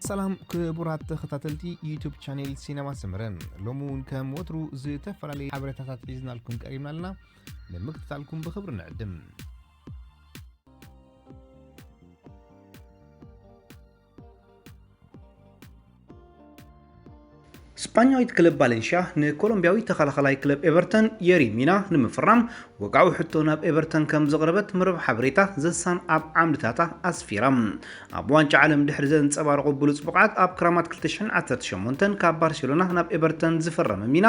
ሰላም ክቡራት ተኸታተልቲ ዩቱብ ቻኔል ሲነማ ሰመረ፣ ሎሚ እውን ከም ወትሩ ዝተፈላለዩ ሓበሬታታት ሒዝናልኩም ቀሪብና ኣለና። ንምክትታልኩም ብኽብሪ ንዕድም። ስጳኛዊት ክለብ ቫለንሽያ ንኮሎምቢያዊ ተኸላኸላይ ክለብ ኤቨርተን የሪ ሚና ንምፍራም ወግዓዊ ሕቶ ናብ ኤቨርተን ከም ዘቕረበት መርበብ ሓበሬታ ዘሳን ኣብ ዓምድታታ ኣስፊራ። ኣብ ዋንጫ ዓለም ድሕሪ ዘንጸባረቖ ብሉጽ ብቕዓት ኣብ ክራማት ክልተ ሽሕን ዓሰርተ ሸሞንተን ካብ ባርሴሎና ናብ ኤቨርተን ዝፈረመ ሚና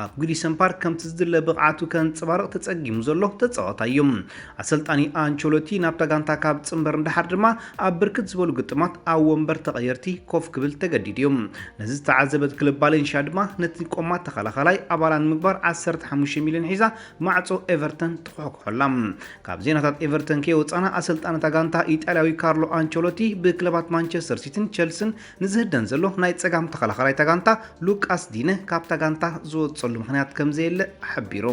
ኣብ ጉዲሰን ፓርክ ከምቲ ዝድለ ብቕዓቱ ከንጸባርቕ ተጸጊሙ ዘሎ ተጻዋታይ እዩ። ኣሰልጣኒ ኣንቸሎቲ ናብታ ጋንታ ካብ ጽንበር ንደሓር ድማ ኣብ ብርክት ዝበሉ ግጥማት ኣብ ወንበር ተቐየርቲ ኮፍ ክብል ተገዲዱ እዩ። ነዚ ዝተዓዘበት ክለብ ቫለንሽያ ድማ ነቲ ቆማት ተኸላኸላይ ኣባላ ንምግባር ዓሰርተ ሓሙሽተ ሚልዮን ሒዛ ማዕጾ ኤቨርተን ትኾሕኩሖላ። ካብ ዜናታት ኤቨርተን ከይወጻና ኣሰልጣኒ እታ ጋንታ ኢጣልያዊ ካርሎ ኣንቸሎቲ ብክለባት ማንቸስተር ሲቲን ቸልስን ንዝህደን ዘሎ ናይ ጸጋም ተኸላኸላይ እታ ጋንታ ሉቃስ ዲነ ካብታ ጋንታ ዝወጸሉ ምኽንያት ከም ዘየለ ሓቢሩ።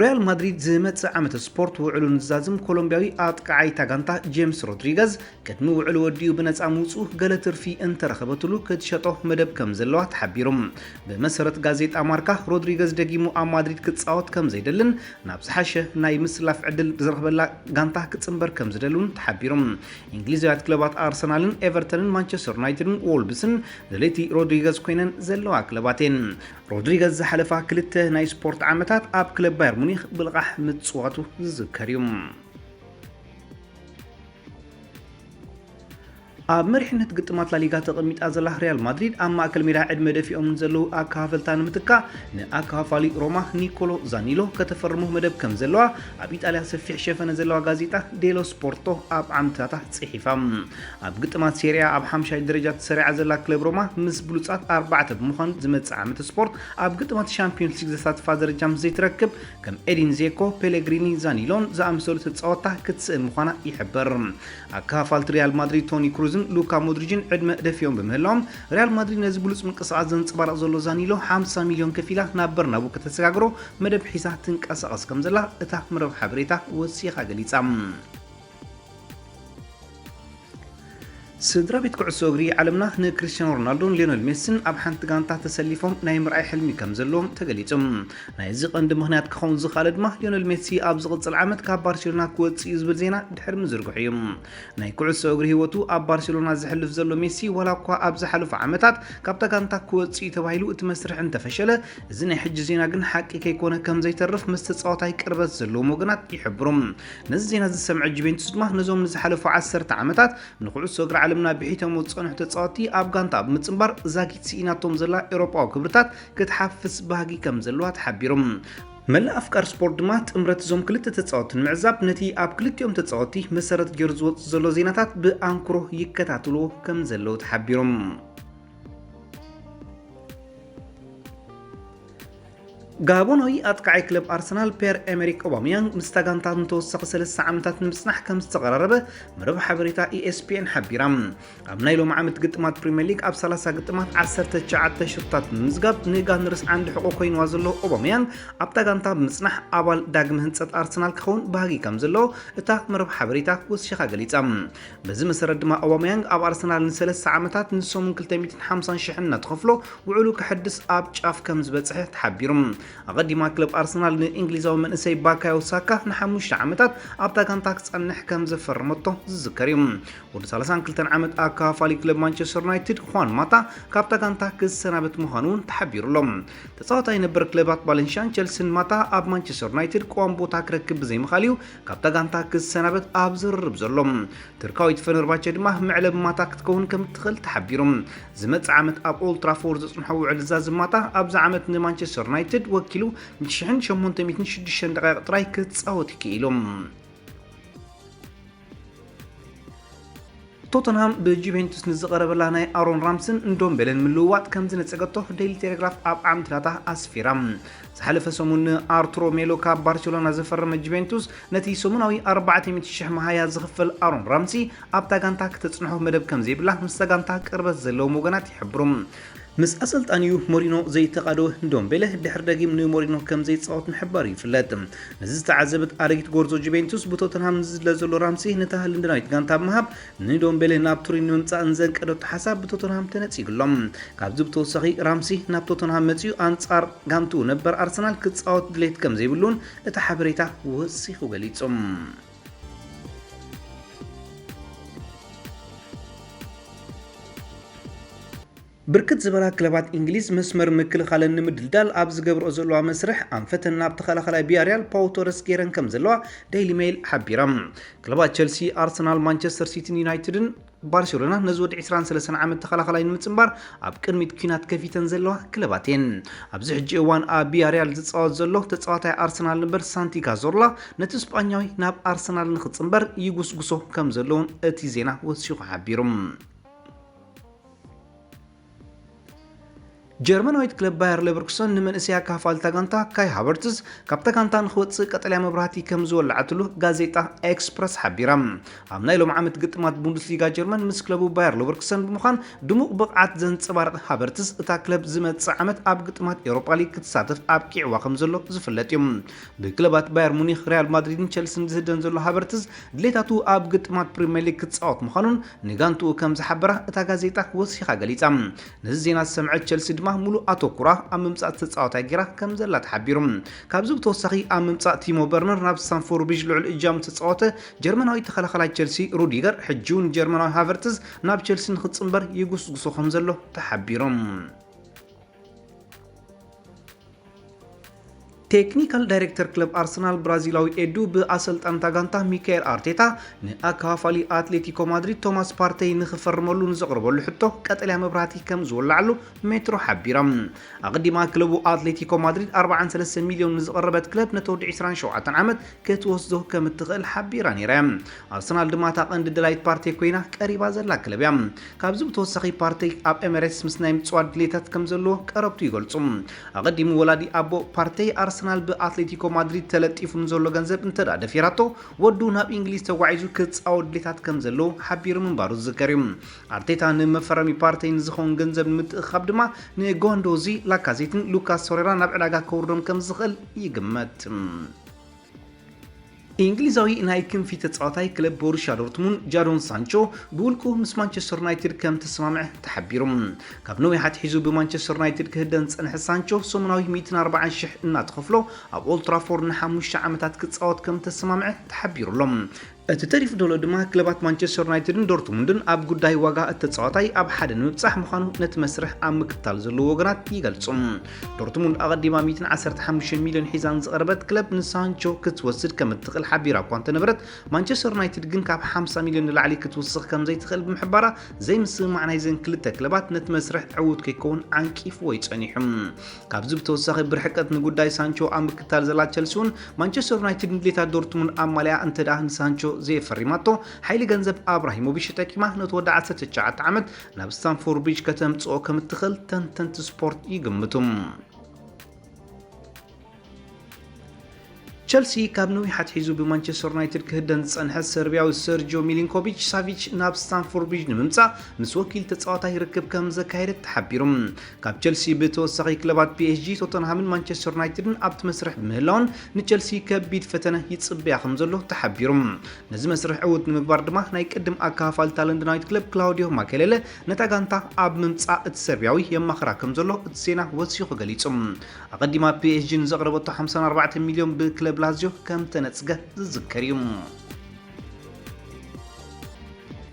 ሪያል ማድሪድ ዝመጽእ ዓመት ስፖርት ውዕሉ ንዛዝም ኮሎምቢያዊ ኣጥቃዓይ እታ ጋንታ ጄምስ ሮድሪገዝ ቅድሚ ውዕሉ ወዲኡ ብነጻ ምውጽኡ ገለ ትርፊ እንተረኸበትሉ ክትሸጦ መደብ ከም ዘለዋ ተሓቢሩ። ብመሰረት ጋዜጣ ማርካ ሮድሪገዝ ደጊሙ ኣብ ማድሪድ ክጻወት ከም ዘይደልን ናብ ዝሓሸ ናይ ምስላፍ ዕድል ዝረኽበላ ጋንታ ክጽንበር ከም ዝደልን ተሓቢሩ። እንግሊዛውያት ክለባት ኣርሰናልን ኤቨርተንን ማንቸስተር ዩናይትድን ዎልብስን ደለይቲ ሮድሪገዝ ኮይነን ዘለዋ ክለባት እየን። ሮድሪገዝ ዝሓለፋ ክልተ ናይ ስፖርት ዓመታት ኣብ ክለብ ባየር ሙኒክ ብልቓሕ ምጽዋቱ ዝዝከር እዩ። ኣብ መሪሕነት ግጥማት ላሊጋ ተቐሚጣ ዘላ ሪያል ማድሪድ ኣብ ማእከል ሜዳ ዕድመ ደፊኦም ንዘለዉ ኣከፋፈልታ ንምትካእ ንኣከፋፋሊ ሮማ ኒኮሎ ዛኒሎ ከተፈርሞ መደብ ከም ዘለዋ ኣብ ኢጣልያ ሰፊሕ ሸፈነ ዘለዋ ጋዜጣ ዴሎ ስፖርቶ ኣብ ዓምድታታ ጽሒፋ። ኣብ ግጥማት ሴሪያ ኣብ ሓምሻይ ደረጃ ተሰሪዓ ዘላ ክለብ ሮማ ምስ ብሉጻት ኣርባዕተ ብምዃን ዝመጽእ ዓመት ስፖርት ኣብ ግጥማት ሻምፒዮንስ ሊግ ዘሳትፋ ደረጃ ምስ ዘይትረክብ ከም ኤዲን ዜኮ፣ ፔሌግሪኒ፣ ዛኒሎን ዝኣመሰሉ ተጻወትታ ክትስእን ምዃና ይሕበር። ኣከፋፋልቲ ሪያል ማድሪድ ቶኒ ክሩዝን ሉካ ሞድሪጅን ዕድመ ደፊኦም ብምህላዎም ሪያል ማድሪድ ነዚ ብሉጽ ምንቅስቓስ ዘንጸባርቕ ዘሎ ዛኒሎ ሓምሳ ሚልዮን ከፊላ ናብ በርናቡ ከተሰጋግሮ መደብ ሒዛ ትንቀሳቐስ ከም ዘላ እታ መርበብ ሓበሬታ ወሲኻ ገሊጻ። ስድራ ቤት ኩዕሶ እግሪ ዓለምና ንክሪስቲያኖ ሮናልዶን ሊዮነል ሜሲን ኣብ ሓንቲ ጋንታ ተሰሊፎም ናይ ምርኣይ ሕልሚ ከም ዘለዎም ተገሊጹ። ናይዚ ቀንዲ ምኽንያት ክኸውን ዝኸኣለ ድማ ሊዮነል ሜሲ ኣብ ዝቕጽል ዓመት ካብ ባርሴሎና ክወጽእ እዩ ዝብል ዜና ድሕሪ ምዝርግሑ እዩ። ናይ ኩዕሶ እግሪ ህይወቱ ኣብ ባርሴሎና ዘሕልፍ ዘሎ ሜሲ ዋላ እኳ ኣብ ዝሓለፉ ዓመታት ካብታ ጋንታ ክወጽእ እዩ ተባሂሉ እቲ መስርሕ እንተፈሸለ፣ እዚ ናይ ሕጂ ዜና ግን ሓቂ ከይኮነ ከም ዘይተርፍ ምስ ተጻዋታይ ቅርበት ዘለዎም ወገናት ይሕብሩ። ነዚ ዜና ዝሰምዐ ጁቬንቱስ ድማ ነዞም ንዝሓለፉ ዓሰርተ ዓመታት ንኩዕሶ እግሪ ዓለምና ብሒቶሞ ዝጸንሑ ተጻወትቲ ኣብ ጋንታ ብምጽንባር ዛጊት ስኢናቶም ዘላ ኤውሮጳዊ ክብርታት ክትሓፍስ ባህጊ ከም ዘለዋ ተሓቢሩ። መላእ ኣፍቃር ስፖርት ድማ ጥምረት እዞም ክልተ ተጻወትቲ ንምዕዛብ ነቲ ኣብ ክልቲኦም ተጻወትቲ መሰረት ገይሩ ዝወጽእ ዘሎ ዜናታት ብኣንክሮ ይከታተልዎ ከም ዘለዉ ተሓቢሩ። ጋቦናዊ ኣጥቃዓይ ክለብ ኣርሰናል ፔር ኤመሪክ ኦባሚያንግ ምስታ ጋንታ ንተወሳኺ ሰለስተ ዓመታት ንምጽናሕ ከም ዝተቐራረበ መረብ ሓበሬታ ኢኤስፒኤን ሓቢራ። ኣብ ናይ ሎሚ ዓመት ግጥማት ፕሪምየር ሊግ ኣብ ሰላሳ ግጥማት ዓሰርተ ትሽዓተ ሽቶታት ብምምዝጋብ ንጋነርስ ዓንዲ ሕቖ ኮይንዋ ዘሎ ኦባሚያንግ ኣብታ ጋንታ ብምጽናሕ ኣባል ዳግመ ህንጸት ኣርሰናል ክኸውን ባህጊ ከም ዘለዎ እታ መረብ ሓበሬታ ወሲኻ ገሊጻ። በዚ መሰረት ድማ ኦባሚያንግ ኣብ ኣርሰናል ንሰለስተ ዓመታት ንሰሙን ክልተ ሚእትን ሓምሳን ሽሕን እናተኸፍሎ ውዕሉ ከሐድስ ኣብ ጫፍ ከም ዝበጽሐ ተሓቢሩ። ኣቐዲማ ክለብ ኣርሰናል ንእንግሊዛዊ መንእሰይ ባካዮ ሳካ ንሓሙሽተ ዓመታት ኣብታ ጋንታ ክጸንሕ ከም ዘፈረመቶ ዝዝከር እዩ። ወዲ ሰላሳን ክልተን ዓመት ኣከፋፋሊ ክለብ ማንቸስተር ዩናይትድ ኳን ማታ ካብታ ጋንታ ክሰናበት ምዃኑ እውን ተሓቢሩ ኣሎ። ተጻዋታይ ነበር ክለባት ቫለንሽያን ቸልስን ማታ ኣብ ማንቸስተር ዩናይትድ ቀዋም ቦታ ክረክብ ብዘይምኻል እዩ ካብታ ጋንታ ክሰናበት ኣብ ዝርርብ ዘሎ። ቱርካዊት ፈነርባቸ ድማ መዕለቢ ማታ ክትከውን ከም እትኽእል ተሓቢሩ። ዝመጽእ ዓመት ኣብ ኦልድ ትራፎርድ ዘጽንሖ ውዕል ዛዝም ማታ ኣብዚ ዓመት ንማንቸስተር ዩናይትድ ወኪሉ ንሽሕን ሸሞንተ ሚእትን ሽዱሽተን ደቂቕ ጥራይ ክጻወት ክኢሉ። ቶተንሃም ብጁቬንቱስ ንዝቐረበላ ናይ ኣሮን ራምስን እንዶምቤለን ምልውዋጥ ከም ዝነጸገቶ ዴይሊ ቴሌግራፍ ኣብ ዓምድታታ ኣስፊራ። ዝሓለፈ ሰሙን ንኣርቱሮ ሜሎ ካብ ባርሴሎና ዘፈረመ ጁቬንቱስ ነቲ ሰሙናዊ ኣርባዕተ ሚእቲ ሽሕ መሃያ ዝኽፈል ኣሮን ራምሲ ኣብታ ጋንታ ክተጽንሖ መደብ ከም ዘይብላ ምስታ ጋንታ ቅርበት ዘለዎም ወገናት ይሕብሩ። ምስ ኣሰልጣኒኡ ሞሪኖ ዘይተቓደወ ንዶምቤለ ድሕሪ ደጊም ንሞሪኖ ከም ዘይጻወት ምሕባሩ ይፍለጥ። ነዚ ዝተዓዘበት ኣረጊት ጎርዞ ጁቬንቱስ፣ ብቶተንሃም ዝዝለ ዘሎ ራምሲ፣ ነታ ለንደናዊት ጋንታ ብምሃብ ንዶምቤለ ናብ ቱሪን ንምምጻእ ንዘንቀደቶ ሓሳብ ብቶተንሃም ተነጺጉሎም። ካብዚ ብተወሳኺ፣ ራምሲ ናብ ቶተንሃም መጺኡ ኣንጻር ጋንቱ ነበር ኣርሰናል ክጻወት ድሌት ከም ዘይብሉን እቲ ሓበሬታ ወሲኹ ገሊጹ። ብርክት ዝበላ ክለባት እንግሊዝ መስመር ምክልኻለን ንምድልዳል ኣብ ዝገብርኦ ዘለዋ መስርሕ ኣንፈተን ናብ ተኸላኸላይ ቪያሪያል ፓው ቶረስ ገይረን ከም ዘለዋ ዴይሊ ሜይል ሓቢራ። ክለባት ቸልሲ፣ ኣርሰናል፣ ማንቸስተር ሲቲን ዩናይትድን ባርሴሎና ነዚ ወዲ ዕስራን ሰለስተን ዓመት ተኸላኸላይ ንምጽንባር ኣብ ቅድሚት ኲናት ከፊተን ዘለዋ ክለባት እየን። ኣብዚ ሕጂ እዋን ኣብ ቪያሪያል ዝጻወት ዘሎ ተጻዋታይ ኣርሰናል ነበር ሳንቲ ካዞርላ፣ ነቲ ስጳኛዊ ናብ ኣርሰናል ንኽጽንበር ይጉስጉሶ ከም ዘለውን እቲ ዜና ወሲኹ ሓቢሩ። ጀርመናዊት ክለብ ባየር ሌቨርኩሰን ንመንእሰይ ኣካፋልታ ጋንታ ካይ ሃቨርትዝ ካብታ ጋንታ ንኽወጽእ ቀጠልያ መብራህቲ ከም ዝወለዓትሉ ጋዜጣ ኤክስፕረስ ሓቢራ። ኣብ ናይ ሎም ዓመት ግጥማት ቡንደስሊጋ ጀርመን ምስ ክለቡ ባየር ሌቨርኩሰን ብምዃን ድሙቕ ብቕዓት ዘንጸባረቐ ሃቨርትዝ፣ እታ ክለብ ዝመጽእ ዓመት ኣብ ግጥማት ኤውሮጳ ሊግ ክትሳተፍ ኣብቂዕዋ ከም ዘሎ ዝፍለጥ እዩ። ብክለባት ባየር ሙኒክ፣ ሪያል ማድሪድን ቸልሲን ዝህደን ዘሎ ሃቨርትዝ፣ ድሌታቱ ኣብ ግጥማት ፕሪምየር ሊግ ክጻወት ምዃኑን ንጋንትኡ ከም ዝሓበራ እታ ጋዜጣ ወሲኻ ገሊጻ። ነዚ ዜና ዝሰምዐት ቸልሲ ድማ፣ ሙሉእ ኣተኩራ ኣብ ምምጻእ ተጻዋታይ ጌራ ከም ዘላ ተሓቢሩ። ካብዚ ብተወሳኺ፣ ኣብ ምምጻእ ቲሞ በርነር ናብ ስታንፎርድ ብሪጅ ልዑል እጃም ዝተጻወተ ጀርመናዊ ተኸላኸላይ ቸልሲ ሩዲገር፣ ሕጂ እውን ጀርመናዊ ሃቨርትዝ ናብ ቸልሲ ንኽጽንበር ይጉስጉሶ ከም ዘሎ ተሓቢሩ። ቴክኒካል ዳይሬክተር ክለብ ኣርሰናል ብራዚላዊ ኤዱ፣ ብኣሰልጣንታ ጋንታ ሚካኤል ኣርቴታ ንኣከፋፋሊ ኣትሌቲኮ ማድሪድ ቶማስ ፓርቴይ ንኽፈርመሉ ንዘቕረበሉ ሕቶ ቀጠልያ መብራህቲ ከም ዝወለዓሉ ሜትሮ ሓቢራ። ኣቐዲማ ክለቡ ኣትሌቲኮ ማድሪድ ኣርባዓን ሰለስተ ሚልዮን ንዝቐረበት ክለብ፣ ነቲ ወዲ ዕስራን ሸውዓተን ዓመት ክትወስዶ ከም እትኽእል ሓቢራ ነይራ እያ። ኣርሰናል ድማ እታ ቀንዲ ደላይት ፓርቴ ኮይና ቀሪባ ዘላ ክለብ እያ። ካብዚ ብተወሳኺ፣ ፓርቴ ኣብ ኤሜሬትስ ምስ ናይ ምጽዋት ድሌታት ከም ዘለዎ ቀረብቱ ይገልጹ። ኣቐዲሙ፣ ወላዲ ኣቦ ፓርቴ፣ ኣርሰናል ብኣትሌቲኮ ማድሪድ ተለጢፉ ንዘሎ ገንዘብ እንተ ደኣ ደፊራቶ፣ ወዱ ናብ እንግሊዝ ተጓዒዙ ክጻወት ድሌታት ከም ዘለዎ ሓቢሩ ምንባሩ ዝዝከር እዩ። ኣርቴታ ንመፈረሚ ፓርቴ ንዝኸውን ገንዘብ ንምትእኻብ ድማ ንጓንዶዚ፣ ላካዜትን ሉካስ ቶሬራ ናብ ዕዳጋ ከውርዶም ከም ዝኽእል ይግመት። እንግሊዛዊ ናይ ክንፊ ተጻዋታይ ክለብ ቦሩሽያ ዶርትሙንድ ጃዶን ሳንቾ ብውልቁ ምስ ማንቸስተር ዩናይትድ ከም ተሰማምዐ ተሓቢሩ። ካብ ነዊሕ ኣትሒዙ ብማንቸስተር ዩናይትድ ክህደን ዝጸንሐ ሳንቾ፣ ሰሙናዊ ሚእትን ኣርባዓን ሽሕ እናተኸፍሎ ኣብ ኦልድ ትራፎርድ ንሓሙሽተ ዓመታት ክጻወት ከም ተሰማምዐ ተሓቢሩ ኣሎ። እቲ ተሪፉ ዘሎ ድማ፣ ክለባት ማንቸስተር ዩናይትድን ዶርትሙንድን ኣብ ጉዳይ ዋጋ እቲ ተጻዋታይ ኣብ ሓደ ንምብጻሕ ምዃኑ ነቲ መስርሕ ኣብ ምክትታል ዘለዉ ወገናት ይገልጹ። ዶርትሙንድ ኣቐዲማ ሚእትን ዓሰርተ ሓሙሽተ ሚልዮን ሒዛ ንዝቐረበት ክለብ ንሳንቾ ክትወስድ ከም እትኽእል ሓቢራ እኳ እንተነበረት፣ ማንቸስተር ዩናይትድ ግን ካብ ሓምሳ ሚልዮን ንላዕሊ ክትውስኽ ከም ዘይትኽእል ብምሕባራ፣ ዘይምስምማዕ ናይዘን ክልተ ክለባት ነቲ መስርሕ ዕዉት ከይከውን ዓንቂፍዎ እዩ ጸኒሑ። ካብዚ ብተወሳኺ፣ ብርሕቀት ንጉዳይ ሳንቾ ኣብ ምክትታል ዘላ ቸልሲ እውን፣ ማንቸስተር ዩናይትድ ንድሌታት ዶርትሙንድ ኣማሊኣ እንተ ደኣ ንሳንቾ ዘየፈሪማቶ፣ ሓይሊ ገንዘብ ኣብራሂሞቪች ተጠቂማ ነቲ ወዲ ዓሰርተ ትሽዓተ ዓመት ናብ ስታንፎርድ ብሪጅ ከተምጽኦ ከም እትኽእል ተንተንቲ ስፖርት ይግምቱ። ቸልሲ ካብ ነዊሕ ኣትሒዙ ብማንቸስተር ዩናይትድ ክህደን ዝጸንሐ ሰርቢያዊ ሰርጂዮ ሚሊንኮቪች ሳቪች ናብ ስታንፎርድ ብሪጅ ንምምጻእ ምስ ወኪል ተጻዋታይ ርክብ ከም ዘካየደ ተሓቢሩ። ካብ ቸልሲ ብተወሳኺ፣ ክለባት ፒ ኤስ ጂ፣ ቶተንሃምን ማንቸስተር ዩናይትድን ኣብቲ መስርሕ ብምህላውን፣ ንቸልሲ ከቢድ ፈተነ ይጽበያ ከም ዘሎ ተሓቢሩ። ነዚ መስርሕ ዕዉት ንምግባር ድማ፣ ናይ ቅድም ኣከፋፋልታ ለንደናዊት ክለብ ክላውዲዮ ማኬሌለ ነታ ጋንታ ኣብ ምምጻእ እቲ ሰርቢያዊ የማኽራ ከም ዘሎ እቲ ዜና ወሲኹ ገሊጹ። ኣቐዲማ ፒ ኤስ ጂ ንዘቕረበቶ ሓምሳን ኣርባዕተን ሚልዮን ብክለብ ላዚዮ ከም ተነጽገ ዝዝከር እዩ።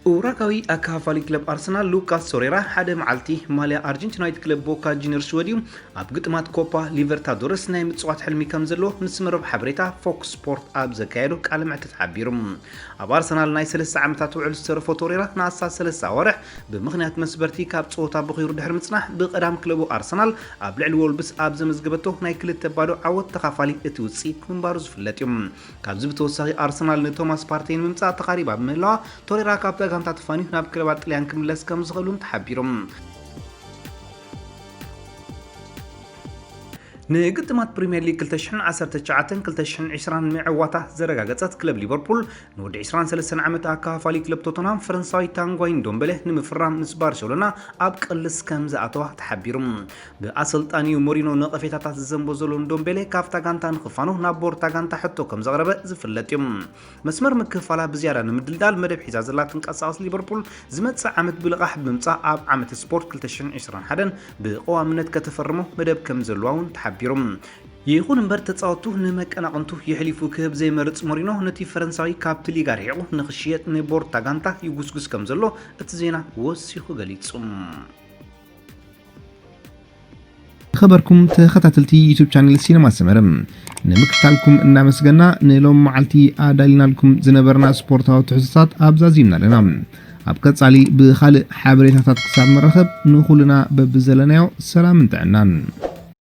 ኡራጋዊ ኣከፋፋሊ ክለብ ኣርሰናል ሉካስ ቶሬራ ሓደ መዓልቲ ማልያ ኣርጀንቲናዊት ክለብ ቦካ ጁኒየርስ ወድዩ ኣብ ግጥማት ኮፓ ሊበርታዶረስ ናይ ምጽዋት ሕልሚ ከም ዘለዎ ምስ መረብ ሓበሬታ ፎክስ ስፖርት ኣብ ዘካየዶ ቃለ መሕትት ሓቢሩ። ኣብ ኣርሰናል ናይ ሰለስተ ዓመታት ውዕል ዝተረፎ ቶሬራ ንኣስታት ሰለስተ ኣዋርሕ ብምኽንያት መስበርቲ ካብ ጸወታ በኺሩ ድሕሪ ምጽናሕ ብቐዳም ክለቡ ኣርሰናል ኣብ ልዕሊ ወልብስ ኣብ ዘመዝገበቶ ናይ ክልተ ባዶ ዓወት ተኻፋሊ እቲ ውጽኢት ምንባሩ ዝፍለጥ እዩ። ካብዚ ብተወሳኺ ኣርሰናል ንቶማስ ፓርቴይ ንምምጻእ ተቓሪባ ብምህላዋ ቶሬራ ካብታ ጋንታ ተፋንዩ ናብ ክለባት ጥልያን ክምለስ ከም ዝኽእል እውን ተሓቢሩ። ንግጥማት ፕሪምየር ሊግ ክልተ ሽሕን ዓሰርተ ትሽዓተን ክልተ ሽሕን ዕስራን ምዕዋታ ዘረጋገጸት ክለብ ሊቨርፑል፣ ንወዲ ዕስራን ሰለስተን ዓመት ኣካፋፋሊ ክለብ ቶተንሃም ፈረንሳዊ ታንጓይ ንዶምበለ ንምፍራም ምስ ባርሴሎና ኣብ ቅልስ ከም ዝኣተዋ ተሓቢሩ። ብኣሰልጣኒኡ ሞሪኖ ነቐፌታታት ዝዘንቦ ዘሎ ንዶምበለ፣ ካብታ ጋንታ ንኽፋኖ ናብ ቦርታ ጋንታ ሕቶ ከም ዘቕረበ ዝፍለጥ እዩ። መስመር ምክፍፋላ ብዝያዳ ንምድልዳል መደብ ሒዛ ዘላ ትንቀሳቐስ ሊቨርፑል፣ ዝመጽእ ዓመት ብልቓሕ ብምምጻእ ኣብ ዓመት ስፖርት ክልተ ሽሕን ዕስራን ሓደን ብቐዋምነት ከተፈርሞ መደብ ከም ዘለዋ እውን ተሓቢሩ። ይኹን እምበር፣ ተጻወቱ ንመቀናቕንቱ የሕሊፉ ክህብ ዘይመርጽ ሞሪኖ፣ ነቲ ፈረንሳዊ ካብቲ ሊግ ኣርሒቑ ንኽሽየጥ ንቦርታ ጋንታ ይጉስጉስ ከም ዘሎ እቲ ዜና ወሲኹ ገሊጹ። ዝኸበርኩም ተኸታተልቲ ዩቱብ ቻነል ሲነማ ሰመረ፣ ንምክታልኩም እናመስገና፣ ንሎም መዓልቲ ኣዳሊናልኩም ዝነበርና ስፖርታዊ ትሕዝቶታት ኣብዛዚምና ኣለና። ኣብ ቀጻሊ ብኻልእ ሓበሬታታት ክሳብ ንራኸብ፣ ንኹልና በብዘለናዮ ሰላምን ጥዕናን።